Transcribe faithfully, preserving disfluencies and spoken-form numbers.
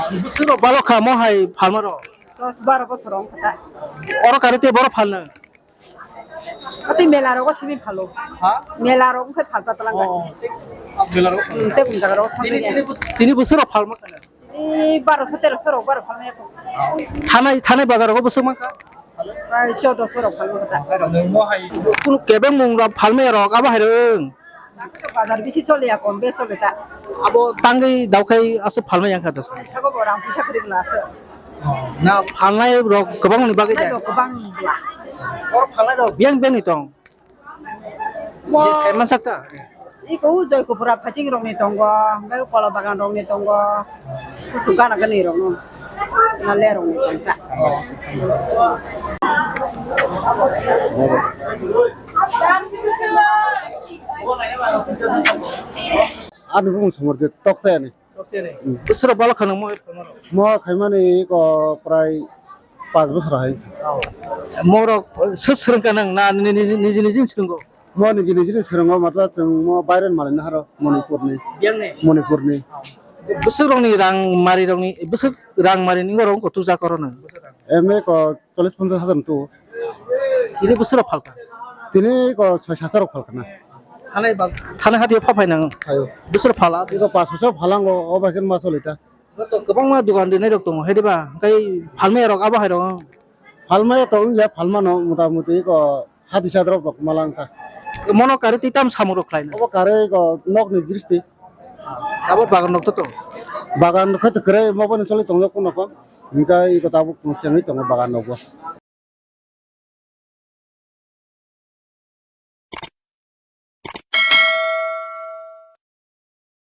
Bwswk rok balo kha mo hai phalma rok? Dos baro bosor wng kha ta. Oro kari tei boro phalno? Ati mela rogo simi phalo. Ha? Mela rogo khai phalta talang. Oh. Mela rogo. Hmm, te kum jaga rogo. Tini, tini bus-, tini bwswk rok phalma kha? Tini baro so tero so rok baro phalma yako. Thanai, thanai bazar rogo bwswk mankha? Prai choudo so rok phalma kha ta. Kunu kebeng mung rok phalma rok abo hai rwng. Bazar bisi chole ya, kom bes chole ta. Abo tangwi daukhai aswk phalmai yang kha to. Sabo bo rang pisa kwrwi bwla aswk. Na phalnai rok kwbang ni bagwi da. Rok kwbang bwla. Oro phalnai rok biyang biyang ni tong. Mo je famous ta. Iko u Joy Kupura phaching rok ni tongo, bai kola bagan rok ni tongo. Kusuk gana gani rok no. Na le rok ni tong ta. Ani bumung somor de toksa ani. Toksa ani. Hmm. Bwswk rok balo khana mo phalma rok? Mo khaimani ko prai panch bosor hai. Mo rok sut swrwng ka nang na ni, ni, niji niji swrwngo? Mo niji niji swrwngo, matla chwng mo bairen malai na haro Manipur ni. Biyang ni? Manipur ni. Bwswk rok ni rang mari rok ni, bwswk rang mari ni rok ko tuja koro nang? Eme ko chollish ponchash hajar tu. Tini bwswk rok phalka? Tini ko soi sat rok phalka na. Thanai ba, thanai hati pha phai nang. Ayo. Bwswk phala? Iko pas soi phalango, o bai khe ma solita. Goto kwbangma dogan rinai rok tongo, hai diba? Kai phalmaya rok abo hai rok. Phalmaya to wngya, phalmano mota moti ko hati sadrok rok malang kha. Mono kari twi tam samung rok khlainai? Obo kari ko nok ni gristi. Abo bagan rok to tong? Bagan khe to kwrwi, mo boni choli tongo kuno ko. Hingkai iko tabuk chengwi tongo bagan rok bo.